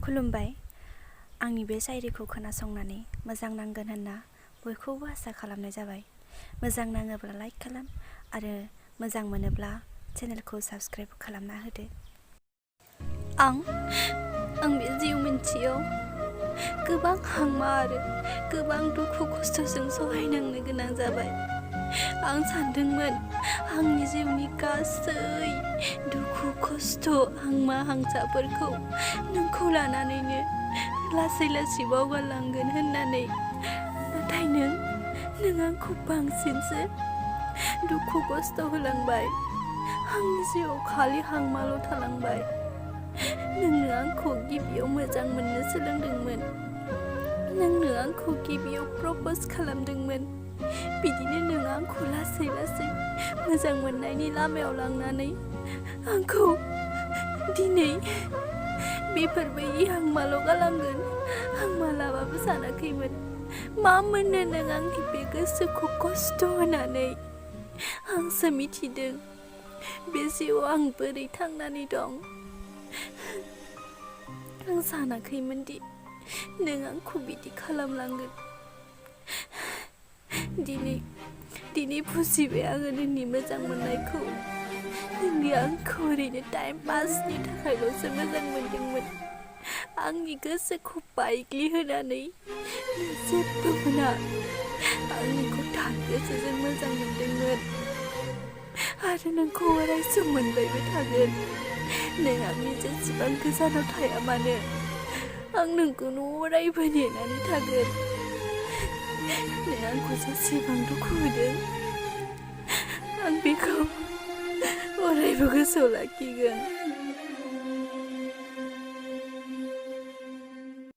खुलुमबाय। आंनि बे शायरिखौ खोनासंनानै मोजां नांगोन होनना बयखौबो आसा खालामनाय जाबाय। मोजां नाङोब्ला लाइक खालाम आरो मोजां मोनोब्ला चेनेलखौ साबस्क्राइब खालामना होदो। आं बे जिउ मोनसेयाव गोबां हांमा आरो गोबां दुखु खस्थ'जों सहायनांनो गोनां जाबाय। आं सानदोंमोन आंनि जिउनि गासै दुखु खस्थ' हांमा हांसाफोरखौ नोंखौ लानानैनो लासै लासै बावगारलांगोन होननानै, नाथाय नों आंखौ बांसिनसो दुखु खस्थ' होलांबाय। आंनि जिउआव खालि हांमाल' थालांबाय। नोंनो आंखौ गिबियाव मोजां मोननो सोलोंदोंमोन। नोंनो आंखौ गिबियाव प्रप'ज खालामदोंमोन। बिदिनो नों आंखौ लासै लासै मोजां मोननायनि लामायाव लांनानै आंखौ दिनै बेफोरबायदि हांमाल' गालांगोन आं मालाबाबो सानाखैमोन। मा मोननो नों आंनि बे गोसोखौ खस्थ' होनानै? आंसो मिथिदों बे जिउआव आं बोरै थांनानै दं। आं सानाखैमोन दि नों आंखौ बिदि खालामलांगोन। दिनै बुजिबाय आङो नोंनि मोजां मोननायखौ। नोंनि आंखौ ओरैनो टाइम पासनि थाखायल'सो मोजां मोनदोंमोन। आंनि गोसोखौ बायग्लिहोनानै नों जेबो मोना आंनिखौ थार गोसोजों मोजां मोनदोंमोन आरो नोंखौ अरायसम मोनबायबो थागोन। नों आंनि जेसेबां गोजानाव थाया मानो आं नोंखौनो अरायबो नेनानै थागोन। नों आंखौ जेसेबां दुखु होदों आं बेखौ अरायबो गोसोआव लाखिगोन।